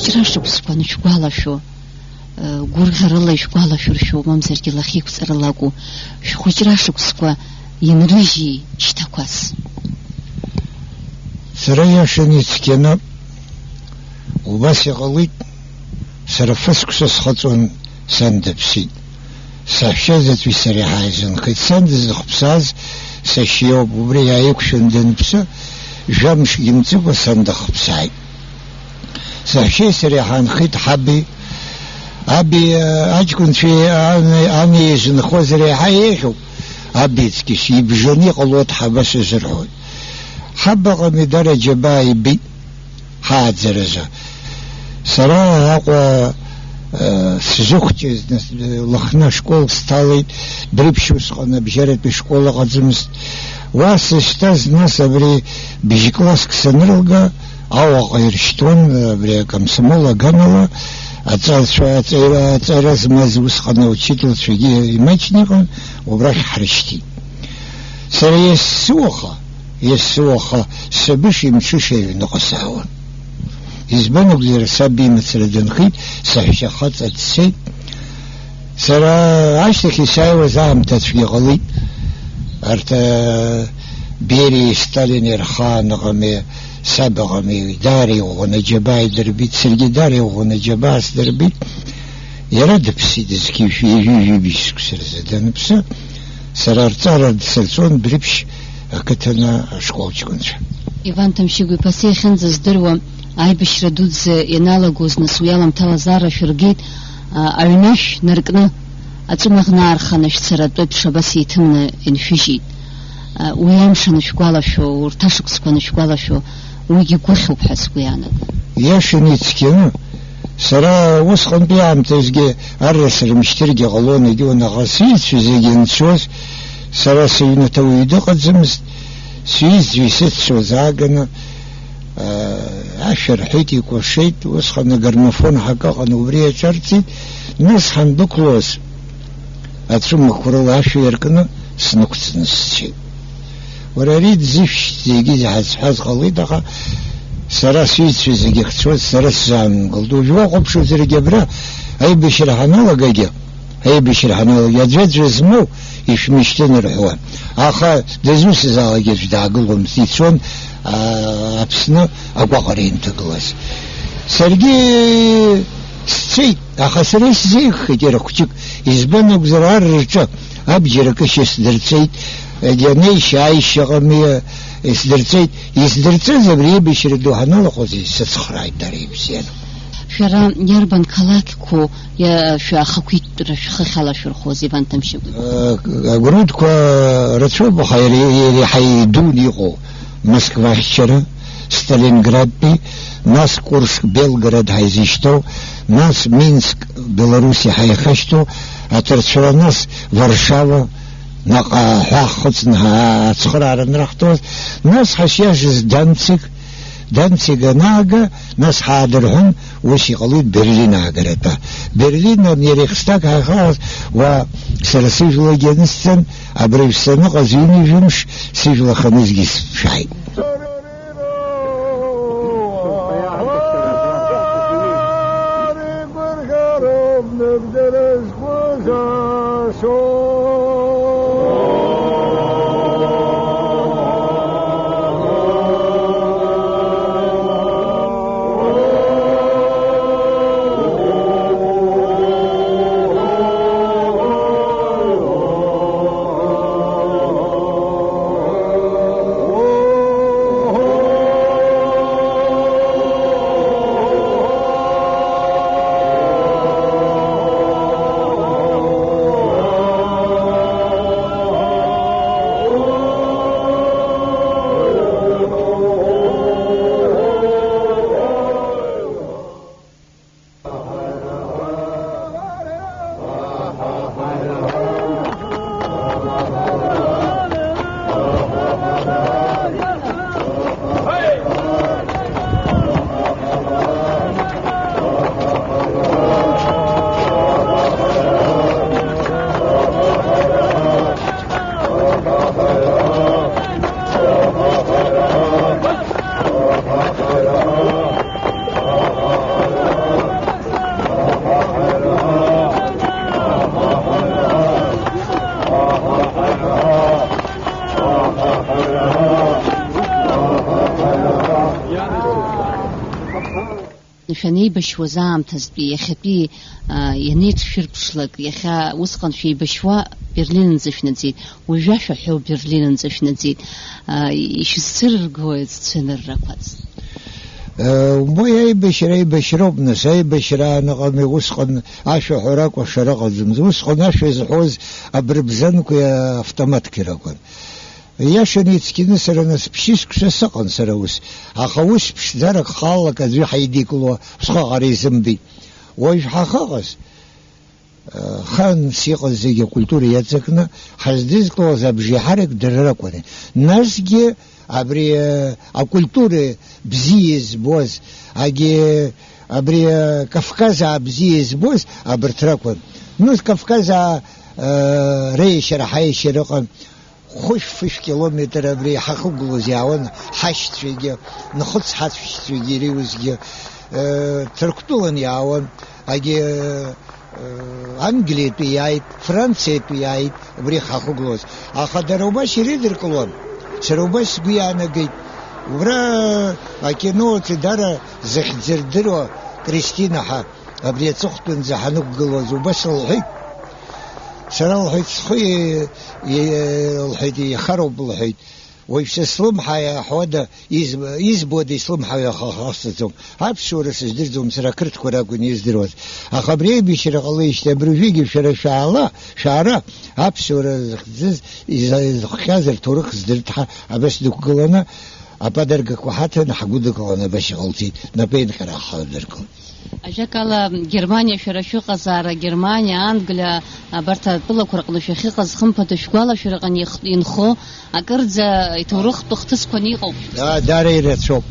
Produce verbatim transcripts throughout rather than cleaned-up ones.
Шәхәыҷра шықәсқәа анышәгәалашәо, э, гәырӷьарыла ишәгәалашәыршәо, мамзаргьы лахьеиқәҵарыла акәу, шәхәыҷра шықәсқәа инрыжьи шьҭақәас? Сара иашаны ицқьаны убас иҟалеит, сара фышықәса схыҵуан, сан дыԥсит. Саҳәшьа заҵәи сареи ҳааизынхеит. Сан дызхыԥсааз сашьа иоуп, убри иааиқәшәан даныԥсы, жәамшгьы мҵыкәа сан дахыԥсааит. Саҳәшьеи сареи ҳаанхеит ҳаби. Аби, аҷкәынцәеи ани, ани еизынхоз реиҳа еиӷьуп. Аби аҵкьыс ибжаны иҟалоит ҳаба сызырҳәоит. Ҳабаҟами дара џьабаа ибеит ҳааӡаразы. Сара Аҟәа, э, сзықәҵыз, нас, э, Лыхны ашкол сҭалеит, Брыԥшь усҟан абжьаратәи школ ыҟаӡамызт. Уа сышьҭаз, нас, абри бжь-класск санрылга, Ауаҟа иршьҭуан, абри акомсомол аганала аҵарцәа, аҵаҩра, аҵара змаз усҟан аучительцәагьы имаҷны иҟан, убрахь ҳрышьҭит. Сара есыуаха, есыуаха сабыш имҽыша аҩныҟа саауан. Избан акәзар, саб имацара дынхеит, саҳәшьа хаҵа дцеит. Сара ашьҭахь исааиуаз аамҭа цәгьа ҟалеит. Арҭ, а, Бериеи Сталини рхаан ыҟами, саб ыҟами, даара иӷәӷәаны аџьабаа идырбеит, саргьы даара иӷәӷәаны аџьабаа сдырбеит. Иара дыԥсит, зқьи жәи-, ҩажәи ҩажәи шықәса рзы даныԥсы, сара арҵара дсырҵон Брыԥшь ақыҭаны ашкол ҷкәынцәа. Иван Ҭамшьыгә-иԥа, са иахьынӡаздыруа, аибашьра дуӡӡа ианалагоз, нас уи аламҭалазаара шәыргеит, а, аҩнашә наркны, аҵәымаӷ наарханы шәцаратәы еиԥш абас еиҭымны иншәыжьит. А, уи амш анышәгәалашәо, урҭ ашықәсқәа анышәгәалашәо, уигьы гәыхьуп ҳәа сгәы иаанагон. Иашаны ицқьаны, сара усҟантәи аамҭазгьы арра срымшьҭыргьы ҟалон, егьиуан, аха сҩызцәа зегьы анцоз, сара сыҩнаҭа уаҩы дыҟаӡамызт, сҩызцәа исыццоз ааганы, аа, ашәа рҳәеит, икәашеит, усҟан аграммофон ҳакы ыҟан, убри иаҿарҵеит, нас ҳандәықәлоз, аҵәымӷқәа рыла ашәа иаркны снықәҵны сцеит. Уара ари дзышәшьҭ зегьы ҳазҳәаз ҟалеит, аха сара сҩызцәа зегьы ахьцоз сара сзаанымгылт. Уажә уахәаԥшуазаргьы абра аибашьра ҳаналагагьы, аибашьра ҳаналагьы аӡәаӡәа змоу ишәмышьҭын рҳәуан. Аха дызусҭазаалак аӡә даагыломызт, ицон, аа, Аԥсны агәаҟра инҭагылаз. Саргьы сцеит, аха сара исзеиӷьхеит иара хәҷык. Избан акәзар, ар рҿы абџьар акышьа сдырҵеит, егьанеишьа-ааишьа ыҟами, исдырҵеит. Исдырҵыз абри аибашьра ду ҳаналахәыз исыцхрааит дара ибзианы. Шәара иарбан қалақьқәоу иа-, шәа ахақәиҭтәра шәхы ахьалашәырхәоз, Иван Ҭамшьыгә? Э, агрудқәа рацәоуп, аха иара, иара иаҳа идуны иҟоу Москва ахьчара, Сталинградтәи, нас Курск, Белгород ҳаизышьҭоу, нас Минск, Белоруссиа ҳаихашьҭоу, аҭарцәра, нас Варшава, наҟ аҳәаа ҳхыҵны ҳа-, ацхыраара анраҳҭоз, нас ҳашиашаз Данциг, Данциг анаага, нас ҳаадырҳәын, ус иҟалеит Берлин аагаратәы. Берлин, Рейхстаг ҳаихалаз, уа сара сыжәлагьы анысҵан, абыржә саныҟаз ҩынҩажәа мш сыжәла ханызгьы сшәааит. Шәанеибашьуаз аамҭазтәи иахьатәи, а, ианеиҿшәырԥшлак, иахьа усҟан шәеибашьуа Берлинынӡа шәнаӡеит, уажәы шәаҳәо Берлинынӡа шәнаӡеит. А, ишәызцәырыргои зцәаныррақәаз? Э, уи аибашьра аибашьроуп, нас, аибашьра ааныҟами, усҟан ашәаҳәара акәашара ыҟаӡамызт. Усҟан ашәа зҳәоз абырбзанқәеи автоматқәеи ракәын. Иашаны ицқьаны сара нас ԥшьышықәса сыҟан сара ус, аха ус ԥшӡарак хаалак аӡәы ҳаидикыло схаҟара изымбеит. Уажә ҳахыҟаз, э, ханс иҟаз зегьы акультура иаҵакны ҳаздызкылоз абжеиҳарак дара ракәын. Насгьы абри, э, акультура бзиа избоз, агьи абри, э, Кавказаа бзиа избоз абарҭ ракәын. Нас Кавказаа, э, реиашьара ҳаиашьара ыҟан. Хәышә-фышә километр абри ҳахьықәгылоз иаауан ҳашьцәагьы, нхыҵ ҳаҭәшьцәагьы иреиуазгьы, э, Ҭырқәтәылан иаауан, агьи, э, Англиатәи иааит, Франциатәи иааит, убри ҳахьықәгылоз. Аха дара убас ирыдыркылон, сара убас сгәы иаанагеит. Убра акино аҿы дара зыхьӡырдыруа Кристина ҳәа. Абри аҵыхәтәанӡа ҳанықәгылоз убас лҳәеит. Сара, лҳәеит, схы, и-, и-, лҳәеит, ихароуп, лҳәеит. Уажә са слымҳа иаҳәода, изб-, избода ислымҳау, аха ҟасҵаӡом. Аԥсуара сыздырӡом, сара ақырҭқәа ракәын издыруаз. Аха абри аибашьра ҟалеижьҭеи абыржәгьы шәара шәаала, шәаара, аԥсуара зыхьӡыз, иза-, изыхҟьаз рҭоурых здырт ҳәа абас дықәгыланы, аподаркақәа ҳаҭаны ҳгәыдыкыланы абас иҟалҵеит, напеинҟьара ҳаладыргылт. Ажәакала, Германиа шәара шәыҟазаара, Германиа, Англиа, абарҭ атәылақәа рҟны шәахьыҟаз, хымԥада, шәгәалашәараҟны их-, инхо, акырӡа иҭоурыхтә хҭысқәаны иҟоуп. Да, дара ирацәоуп.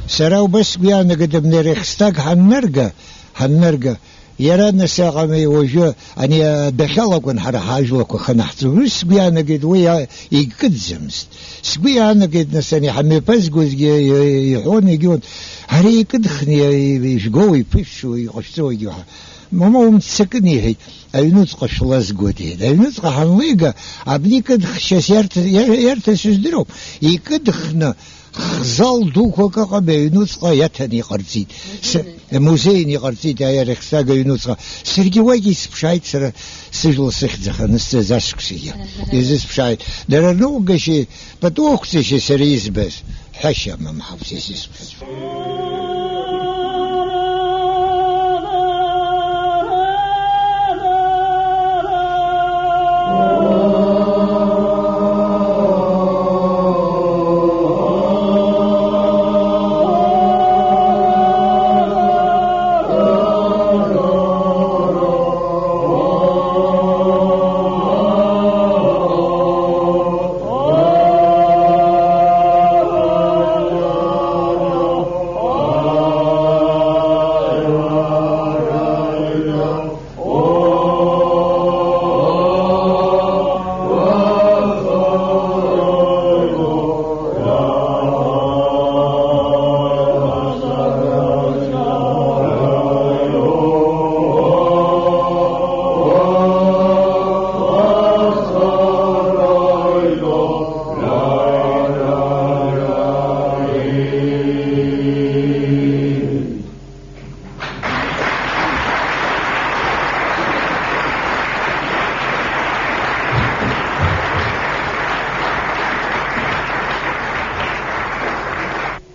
Сара убас сгәы иаанагоит, абни Рейхстаг ҳаннарга, ҳаннарга, иара нас иҟами уажәы, ани адәахьала акәын ҳара ҳажәлақәа ханаҳҵо. Ус сгәы иаанагеит, уи а-, икыдӡамызт. Сгәы иаанагеит, нас, ани ҳамҩаԥазгозгьы и-, иҳәон, егьион, ари икыдхны и-, ижәгоу, иԥышәшәоу, иҟашәҵоугьы ҳәа. Мама, умццакын, иҳәеит, аҩнуҵҟа шәлазгоит, иҳәеит. Аҩнуҵҟа ҳанлеига, абни икыдхшьас иарҭ-, иа-, иарҭа сыздыруам. Икыдхны, хзал дуқәак ыҟами, аҩнуҵҟа иаҭаны иҟарҵеит. С-, музеин иҟарҵеит ари Арейхстаг аҩнуҵҟа. Саргьы уагь исыԥшааит, сара сыжәла сыхьӡ аханысҵаз ашықәсагьы. Изысԥшааит. Дара рнаугашьеи пату ақәҵашьеи сара избаз. Ҳәашьа амам ҳауп са исызҳәаз.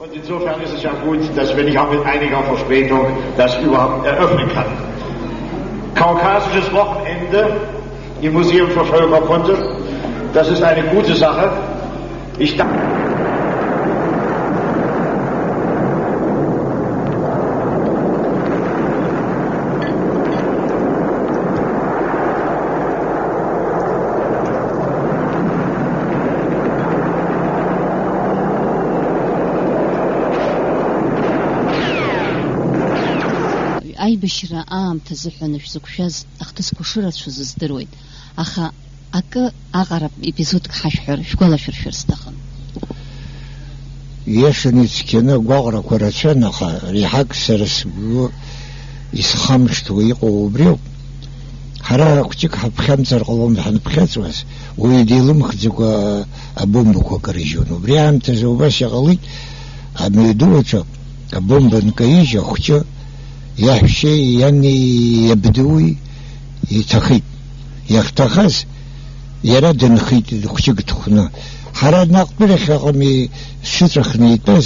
Und insofern ist es ja gut, dass wenn ich auch mit einiger Verspätung das überhaupt eröffnen kann. Kaukasisches Wochenende im Museum für Völkerkunde, das ist eine gute Sache. Ich danke Аибашьра аамҭа азыҳәан шәзықәшәаз ахҭысқәа шырацәаз здыруеит, аха акы аҟаратә епизодк ҳашәҳәар, шәгәалашәыршәар сҭахын. Ииашаны ицқьаны агәаҟрақәа рацәан, аха реиҳак сара сгәы исхамышҭуа иҟоу убриоуп. Ҳара хәҷык ҳаԥхьамҵыр ҟалон, ҳанԥхьаҵуаз, уаҩы деилымхӡакәа абомбақәа карыжьуан. Убри аамҭазы убас иҟалеит, амҩаду аҿы абомба нкаижь, ахәҷы Иаҳәшьеи иани иабдуи иҭахеит. Иахьҭахаз, иара дынхеит, хәҷык дхәны. Ҳара наҟтәирахь аҟами сыҵәахны итәаз,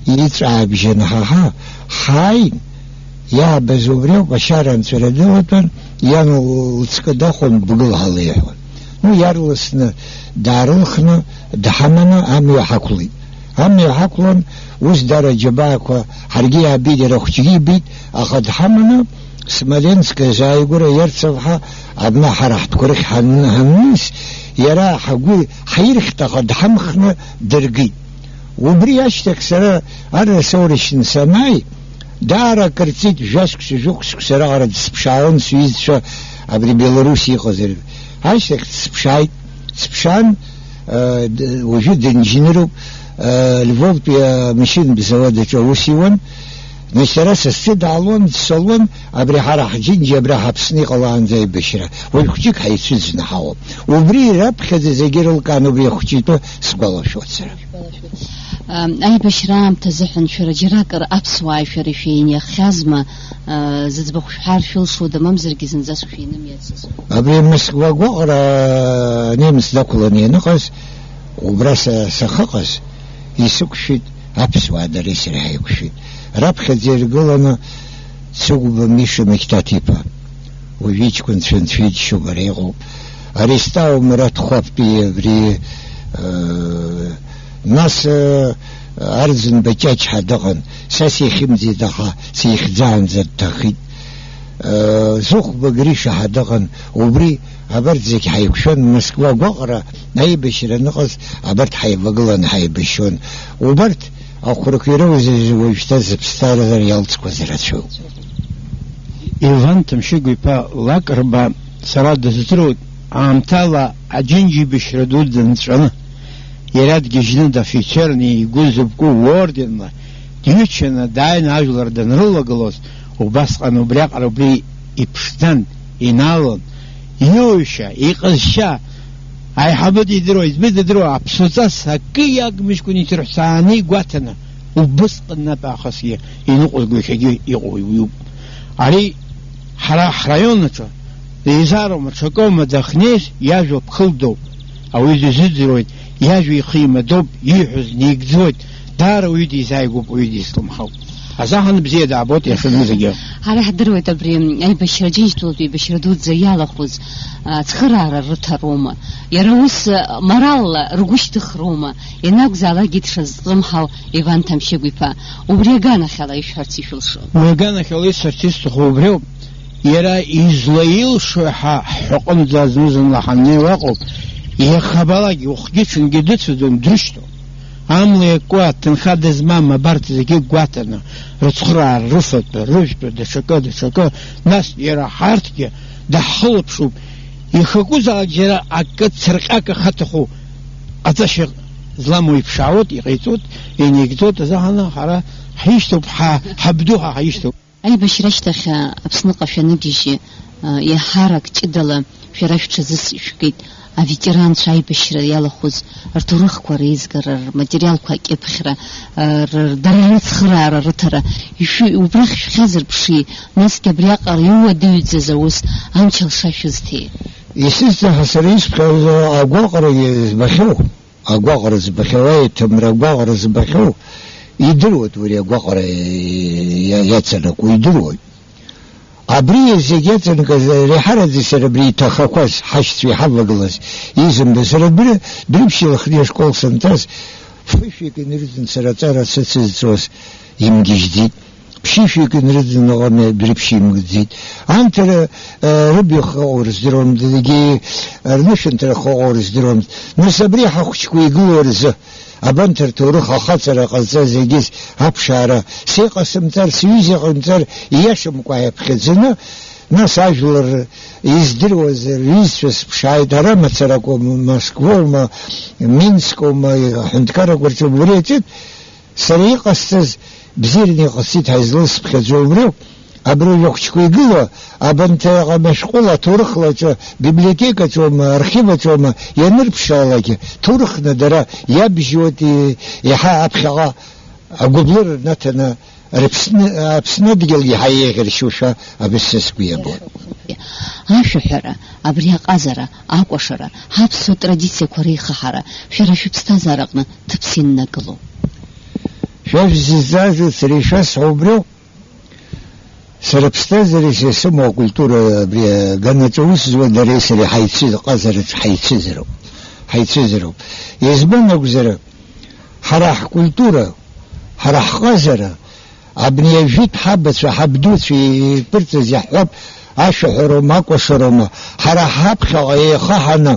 иҵәаабжьаны ҳаҳа, ҳааин, иаабаз убри ауп, ашьара анҵәара дылатәан, иан лыҵкы дахәон, бгыла ҳәа леиҳәон. Ну, иарласны даарылхны, дҳаманы амҩа ҳақәлеит. Амҩа ҳақәлан, ус дара аџьабаақәа, ҳаргьы иаабеит, иара ахәҷгьы ибеит, аха дҳаманы, Смоленск азааигәара Ерцовҳа абна ҳара ҳтәқәа рахь ҳан-, ҳанныс, иара ҳгәы ҳаирхьт, аха дҳамхны дыргеит. Убри ашьҭахь сара арра соурышьҭны санааи, даара акыр ҵит, жәа-шықәса, жәохә шықәса раҟара дсыԥшаауан сҩызцәа абри Беларуси иҟазар. Ашьҭахь дсыԥшааит, дсыԥшаан, э, д-, уажәы динженеруп, э, Львовтәи амашьынатә завод аҿы аус иуан. Значит, сара сасцәа даалон, дцалон, абри ҳара ҳџьынџьи абра ҳаԥсны иҟалаанӡа аибашьра. Уажә хәҷык ҳаицәыӡны ҳауп. Убри раԥхьаӡа зегьы ирылкаан убри ахәҷы итәы сгәалашәоит сара. Ам, аибашьра аамҭа азыҳәан шәара џьаракыр аԥсуааи шәареи шәеиниахьазма, а, зыӡбахә шәҳәар шәылшода, мамзаргьы зынӡаск шәинымиацызма? Абри Москва гәаҟра немец дақәланы ианыҟаз, убра са-, сахьыҟаз, исықәшәеит, аԥсуаа дареи сареи ҳаиқәшәеит. Раԥхьаӡа иргыланы Цыгәба Миша Мықьҭаҭ-иԥа. Уажәы иҷкәынцәа анцәа иџьшьоуп, ара иҟоуп. Аристау Мураҭ Хәаԥтәи абри, э, нас, э, Арӡынба Ҷаҷ ҳәа дыҟан, са сихьымӡеит, аха сихьӡаанӡа дҭахеит. Э, Зыхәба Гриша ҳәа дыҟан, убри абарҭ зегь ҳаиқәшәан, Москва гәаҟра аибашьра аныҟаз, абарҭ ҳаивагыланы ҳаибашьуан. Убарҭ ахәрақәа ирауз уажәшьҭа зыԥсҭазаара иалҵқәаз рацәоуп. Иван Ҭамшьыгә-иԥа Лакрба сара дыздыруеит, аамҭала аџьынџьеибашьра ду дынҵәаны, иара дгьежьны дофицерны игәы зыбку уорденла дҩычаны дааины ажәлар данрылагылоз, убасҟан убриаҟара убри иԥшӡан, иналон, иоуишьа, иҟазшьа, аиҳабы дидыруа, избы дидыруа, аԥсуаҵас акы иагмыжькәан иҭырҳәсааны игәаҭаны, убысҟан наҟ аахысгьы иныҟәызго иахьагьы иҟоу уиуп. Ари ҳара ҳраион аҿы деизароума, ҽакоума дахьнеиз иажәа ԥхылдоуп. Ауаҩы дизыӡырҩуеит, иажәа ихы имадоуп, ииҳәоз неигӡоит. Даара уаҩы дизааигәоуп, уаҩы дизкылмхауп. Азаҳан бзиа даабоит иахьанызгьы. Ҳара ҳдыруеит абри аибашьра, Џьынџьтәылатәи аибашьра дуӡӡа иалахәыз, а, цхыраара рыҭароума? Иара ус, а, моралла ргәы шьҭыхроума? Ианакәзаалакгьы дшазҿлымҳау Иван Ҭамшьыгә-иԥа, убри аганахьала ишәҳәарц ишәылшо. Уи аганахьала исҳәарц исҭаху убриоуп, иара излаилшо ҳәа ҳҳәаҟынӡа зны-зынла ҳаннеиуа ыҟоуп, иахьабалак ухгьы-ҽынгьы дыцәаӡом, дрышьҭоуп. Амла иакуа, ҭынха дызмам абарҭ зегьы гәаҭаны, рыцхыраара, рыфатә, рыжәтә, даҽакы, даҽакы, нас иара ҳарҭгьы даҳхылаԥшуп, ихакәызаалак џьара акы цырҟьак ахаҭаху ҟаҵашьа зламоу иԥшаауеит, иҟаиҵоит, инеигӡоит, азаҳаны ҳара ҳишьҭоуп, ҳа-, ҳабду ҳа ҳаишьҭоуп. Аибашьра ашьҭахь, а, Аԥсныҟа шәаныгьежьы, а, еиҳарак ҷыдала шәара шәҽазышәкит аветеранцәа аибашьра иалахәыз рҭоурыхқәа реизгара, рматериалқәа акьыԥхьра, а, р-, дара рыцхыраара рыҭара. Ишәы-, убрахь шәхьазырԥши, насгьы абриаҟара иуадаҩӡаз аус амч алша шәызҭеи? Исызҭаҳа сара исԥхьаз агәаҟра збахьоу. Агәаҟра збахьоу, аиҭымра агәаҟра збахьоу, идыруеит уи агәаҟра иа-, иаҵанакуа, идыруеит. Абри зегь иаҵанакыз, реиҳараӡак сара абри иҭахақәаз, ҳашьцәа иҳавагылаз, изымдо, сара абри Дәрыԥшь илахны ашкол санҭаз, фышәҩык инрыҵын сара аҵара сыцызҵоз имгьежьӡеит. Ԥшьышәҩык инрыдын, аҟны Дәрыԥшь имгӡеит. Анҭ р-, э, рыбаҩхоу рыздыруам, дагьы рнышәынҭрахоу рыздыруам. Нас абри ҳахәыҷқәа игылоу рзы, абанҭ рҭоурых ахаҵара ҟазҵаз зегьы аԥшаара, сеиҟасымҵар, сҩыза иҟамҵар, ииашамкәа иаԥхьаӡаны, нас ажәлар издыруаз рҩызцәа сыԥшааит, ара мацаракоума, Москвоума, Минскоума, аҳәынҭқаррақәа рҿы убри аҿы, Сара иҟасҵаз бзиараны иҟасҵеит ҳәа изласыԥхьаӡо убриоуп. Абри уажә ахәыҷқәа игылоу, абанҭ аҟама ашәҟәыла аҭоурыхла аҿы, библиотекаҿоума, архиваҿоума ианырԥшаалакгьы, ҭоурыхны дара иабжьуеит, и-, иаҳа аԥхьаҟа агәыблыра рнаҭаны Рыԥсны, Аԥсны адгьыл иаҳа еиӷьаршьоушәа абысса сгәы иабоит. Ашәаҳәара, абри аҟазара, акәашара, ҳаԥсуа традициақәа реихаҳара, шәара шәыԥсҭазаараҟны ҭыԥс иннакылоуп. Шәа шәзызҵааз сара ишәасҳәо убриоуп. Сара ԥсҭазаареи са исымоу акультура абри аганаҿ аус зуа дареи сареи ҳаицыз-, ҟазараҿ ҳаицызароуп. Ҳаицызароуп. Избан акәзар, ҳара ҳкультура, ҳара ҳҟазара, абни ажәытә ҳабацәа, ҳабдуцәа иԥырҵаз иаҳҳәап, ашәаҳәароума, акәашароума, ҳара ҳаԥхьаҟа еихаҳаны,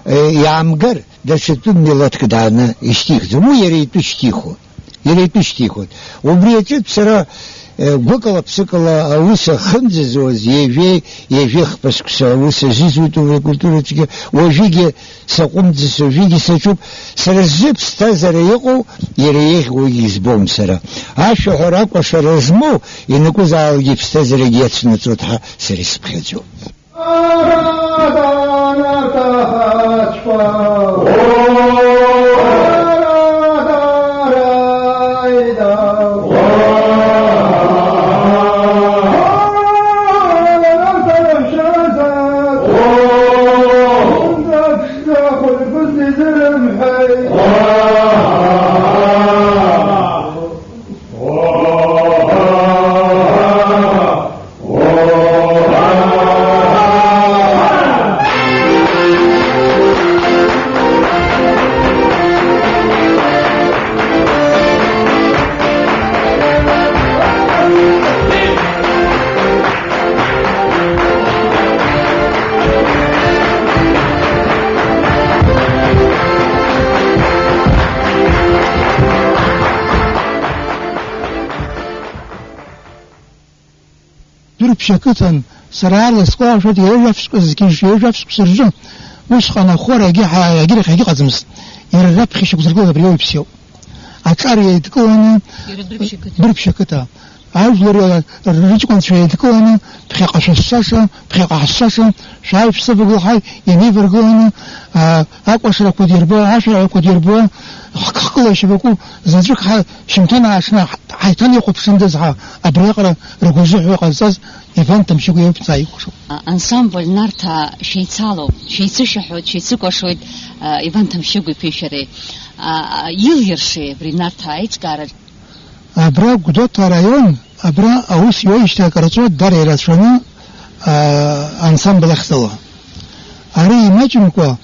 е, иаамгар, даҽа тәым милаҭк дааны ишьҭихӡом. Уи иара итәы шьҭихуан. Иара итәы шьҭихуан. Убри аҿы сара, е, гәыкала-ԥсыкала аус ахьынӡазуаз ҩажәеи, ҩажәи хԥа шықәса аус азызуеит убри акультураҿгьы. Уажәыгьы саҟәымҵӡац, уажәыгьы саҿуп. Сара сзы ԥсҭазаара иҟоу иара еиӷьуагьы избом сара. Ашәаҳәара, акәашара змоу ианакәызаалакгьы иԥсҭазаарагьы иацнаҵоит ҳәа сара исыԥхьаӡоуп. Дәырԥшь ақыҭан, сара аарла сгәалашәоит, ҩажәа шықәса зқьи ҩажәа шықәса рзы, усҟан ахәара егьи ҳа-, егьирахь егьыҟаӡамызт. Иара раԥхьа ишьақәзыргылаз абри ауаҩԥс иоуп. Аҿар еидкыланы, Иара Дәырԥшь ақыҭа. Дәырԥшь ақыҭа. Ажәлар рыҷкәынцәа еидкыланы, ԥхьаҟа шәассаша, ԥхьаҟа ҳассаша, шәааи шәсывагылҳаи, ианеиваргыланы, а, акәашарақәа дирбо, ашәарақәа дирбо, хк-, хкыла ишьапаку, заҵәык ҳа-, шьымҭан аашны ҳ-, ҳаиҭанеихәаԥшындаз ҳәа абриаҟара ргәы азыҳәа иҟазҵаз Иван Ҭамшьыгә иоуп сааикәашо. Ансамбль Нарҭаа шәеицалоуп, шәеицышәаҳәоит, шәеицыкәашоит, а, Иван Ҭамшьыгә иԥеи шәареи. А, а, илиршеи абри Нарҭаа аиҿкаараҿ? Абра Гәдоуҭа араион, абра аус иоуижьҭеи акырҵәо дара ирацәаны, аа, ансамбль ахьӡала. Ари имаҷымкәа,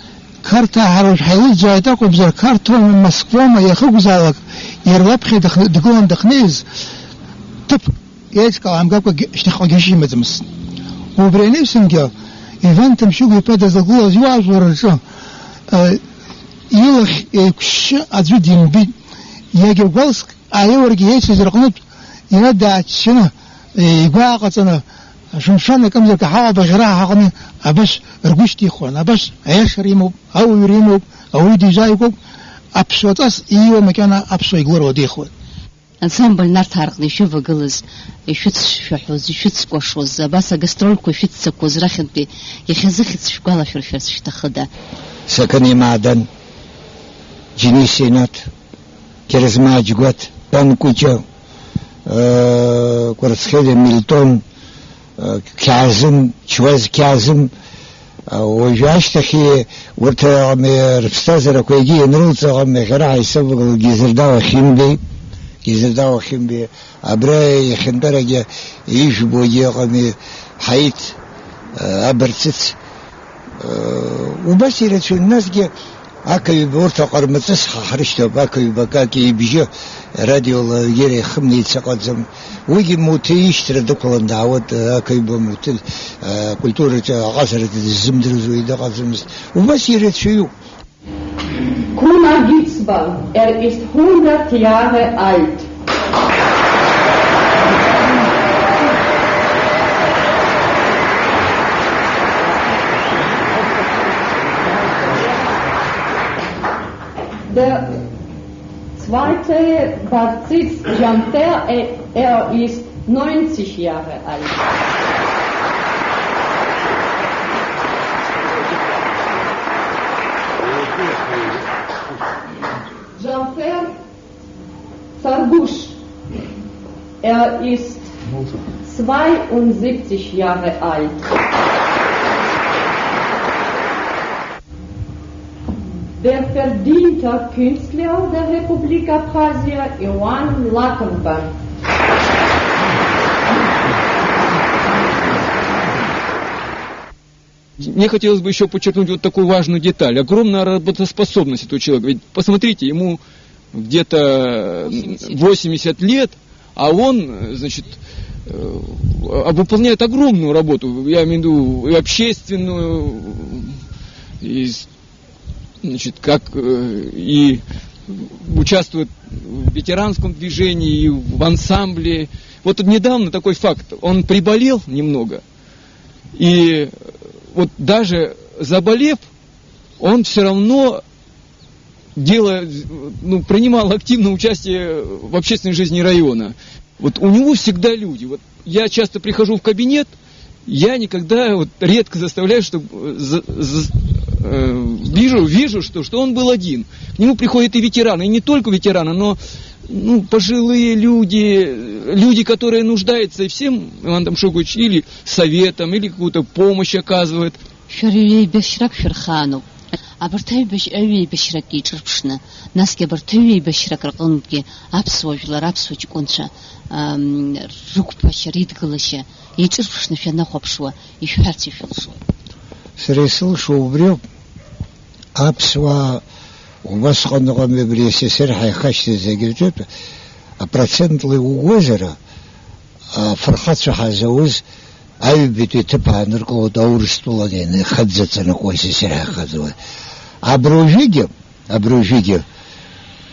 Қарҭаа ҳара уажә ҳаилыҵзааит акәымзар, Қарҭоума, Москвоума иахьакәзаалак, иара лаԥхьа дахны-, дгылан дахьнеиз, ҭыԥк еиҿкаамгакәагьы шьҭахьҟагьы имаӡамызт. Убри анаҩсангьы, Иван Ҭамшьыгә-иԥа дазлагылаз иуаажәлар рҿы, аа, илахь еиқәшьшьы аӡәы димбеит. Иагьа гәалск Аиуаргьы еицыз рҟнытә иара дааччаны, игәы ааҟаҵаны, шәымшәан акымзарак аҳауа абаӷьара ҳаҟны абас ргәы шьҭихуан, абас аиашара имоуп, ауаҩра имоуп, ауаҩы дизааигәоуп, аԥсуа ҵас ииуа макьана аԥсуа ижәлар уадихуеит. Ансамбль Нарҭаа рҟны ишәывагылаз, ишәыцшәаҳәоз, ишәыцкәашоз, абас агастрольқәа шәыццакуаз рахьынтәи иахьазыхьӡ шәгәалашәыршәарц шәҭахыда? Сақыни Маадан, Џьениса Инаҭ, Герзмаа Џьгәаҭ, Тан Кәыҷа, э, Кәарцхелиа Милтон, э, Қьаазым, Чуаз Қьаазым, э, уажәы ашьҭахь урҭ, э, ами, рыԥсҭазаарақәа егьи ианрылҵ, ами, ҳара ҳаисаблагала Гизырдаа Химбеи, Гизырдаа Химбеи, абра иахьантәарагьы ижәбогьы ыҟами, Ҳаиҭ, э, Абарцыц, Убас ирацәаҩын, насгьы ақаҩба урҭ аҟармаҵыс ҳа ҳрышьҭоуп, ақаҩба акаки ибжьы радиола егьира ихымнеиц ыҟаӡам. Уигьы Муҭы ишьҭра дықәлан даауеит, ақаҩба Муҭы, акультураҿы аҟазара дыззымдыруаз уаҩ дыҟаӡамызт. Убас ирацәаҩуп. Kuna Gitzba, er ist hundert Jahre alt. Der zweite Barzitz Jamter, er ist neunzig Jahre alt. Jamter Sargusch. Er ist zweiundsiebzig Jahre alt. Der verdiente Künstler der Republik Abkhazien, Ioan Lachenbach. Мне хотелось бы ещё подчеркнуть вот такую важную деталь. Огромная работоспособность этого человека. Ведь посмотрите, ему где-то восемьдесят лет, а он, значит, э, а, выполняет огромную работу. Я имею в виду и общественную, и, значит, как, э, и участвует в ветеранском движении, и в ансамбле. Вот тут недавно такой факт. Он приболел немного. И вот даже заболев, он всё равно дело, ну, принимал активное участие в общественной жизни района. Вот у него всегда люди. Вот я часто прихожу в кабинет, я никогда, вот редко заставляю, чтобы, э, за- за- э, вижу, вижу, что, что он был один. К нему приходят и ветераны, и не только ветераны, но, ну, пожилые люди, э, люди, которые нуждаются и всем, Иван Тамшукович, или советом, или какую-то помощь оказывает. Шәара ҩеибашьрак шәырхаануп. Абарҭ аҩбашь-, аҩеибашьрак еиҿырԥшны, насгьы абарҭ аҩеибашьрак рҟынтәгьы аԥсуа жәлар, аԥсуа ҷкәынцәа, ам, рықәԥашьа, ридгылашьа еиҿырԥшны шәанахәаԥшуа, ишәҳәарц ишәылшоит. Сара исылшо убриоуп, аԥсуаа убасҟан ыҟами, абри СССР ҳаихашьҭыз зегьы рҿы, апроцентла иугозар, афырхацәа ҳазауз аҩбатәи аҭыԥ ааныркылоит, аурыстәылан ианхыӡ-ҵанакуа СССР ҳаихаӡауеит. Абри уажәыгьы, абри уажәыгьы,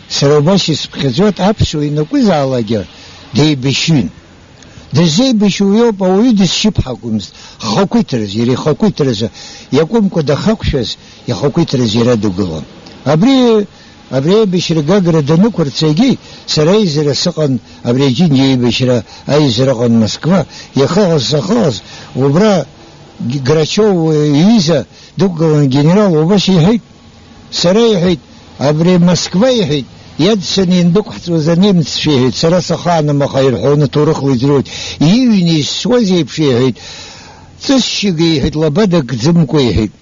сара убас исыԥхьаӡоит, аԥсуа ианакәызаалакгьы деибашьҩын. Дыззеибашьуа иоуп, ауаҩы дызшьып ҳакәымызт. Хақәиҭразы, иара ихақәиҭразы, иакәымкәа дахақәшәаз, ихақәиҭразы иара дыгылон. Абри Абри аибашьра Гагра данықәырҵ егьи, сара аизара сыҟан, абри аџьынџь аибашьра аизара ыҟан Москва, иахыҟаз-сахыҟаз, убра Г-, Грачев иҩыза дықәгылан генерал, убас иҳәеит, сара, иҳәеит, абри Москва, иҳәеит, иадсаны иандәықәҳҵоз анемеццәа, иҳәеит, сара сахаанымаха ирҳәоны ҭоурыхла иӡырҩуеит, иҩны изсуаз еиԥш, иҳәеит, ҵысшьыга, иҳәеит, лаба дакӡымкәа, иҳәеит,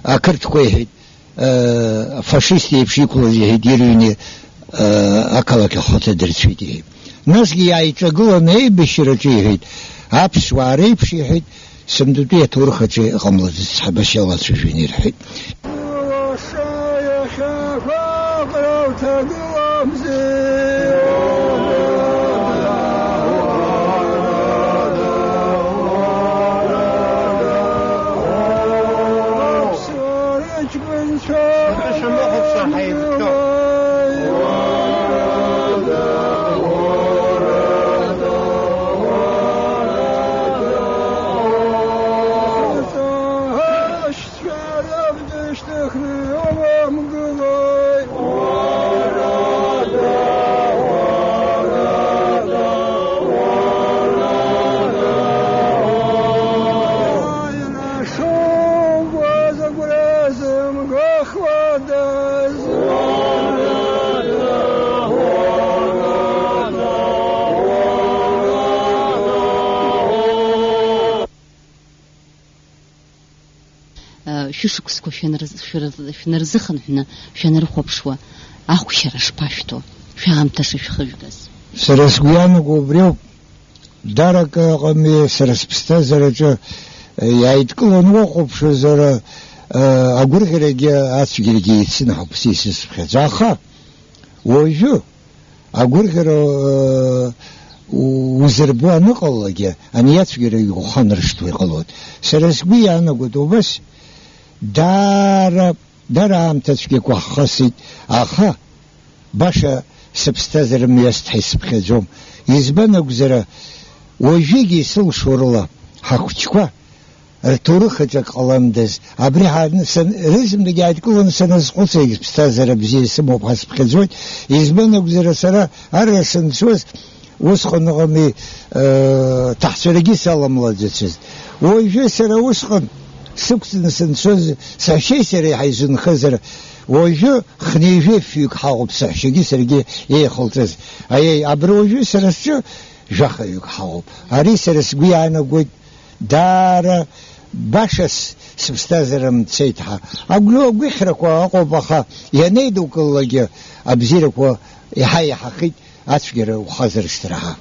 ақырҭқәа, иҳәеит. Э, афашист еиԥш иқәлаз, иҳәеит, ирыҩны, э, ақалақь ахәыҭа дырцәеит, иҳәеит. Насгьы иааиҿагыланы аибашьраҿы, иҳәеит, аԥсуаа реиԥш, иҳәеит, сынтәатәи аҭоурых аҿы иҟамлаӡац, ҳабашьа алацәажәон, ирҳәеит. Лаша иахьақәа ҟара уҭагыламзи. Аԥсуара ҷкәынцәа. Шәымыхәаԥшуа ҳаибыҭоуп. Шәара бдышьҭыхны иумамгылои? Шугәаз агәра зымгахуадаз. Шәышықәсқәа шәанрыз-, шәарыз-, шәнарзыхынҳәны шәанрыхәаԥшуа, ахәшьара шԥашәҭо, шәаамҭа шышәхыжәгаз? Сара сгәы ианаго убриоуп. Даара акы ыҟами, сара сыԥсҭазаараҿы, э, иааидкыланы уахәаԥшуазар, э, агәырӷьарагьы ацәгьарагьы еицын ҳәа сара исыцԥхьаӡо. Аха уажәы агәырӷьара, э, у-, узырбо аныҟалалакгьы, ани ацәгьарагьы уханаршҭуа иҟалоит. Сара сгәы иаанагоит убас, даара, даара аамҭа цәгьақәа ҳхысит, аха баша сыԥсҭазаара мҩасит ҳәа исыԥхьаӡом. Избан акәзар, уажәыгьы исылшо рыла, ҳахәыҷқәа рҭоурых аҿы ак ҟаламдаз, абри ҳа-, сан-, рызынтәык иааидкыланы саназхәыцлак, ԥсҭазаара бзиа исымоуп ҳәа сыԥхьаӡоит. Избан акәзар, сара арра санцоз, усҟан ыҟами, э, ҭаҳцәарагьы саламлаӡацызт. Уажәы сара усҟан сықәҵны санцоз, саҳәшьеи сареи ҳаизынхазар, уажәы хынҩажәи фҩык ҳаҟоуп, саҳәшьагьы саргьы еихылҵыз. Аиеи, абри уажәы сара сҿы Жәахаҩык ҳауп. Ари сара сгәы иаанагоит, даара баша с-, сыԥсҭазаара мцеит ҳәа. Агәлы-, агәыхьрақәа ыҟоуп, аха ианеидукылалакгьы абзиарақәа еиҳа еиҳахеит, ацәгьара ухазыршҭра ҳәа.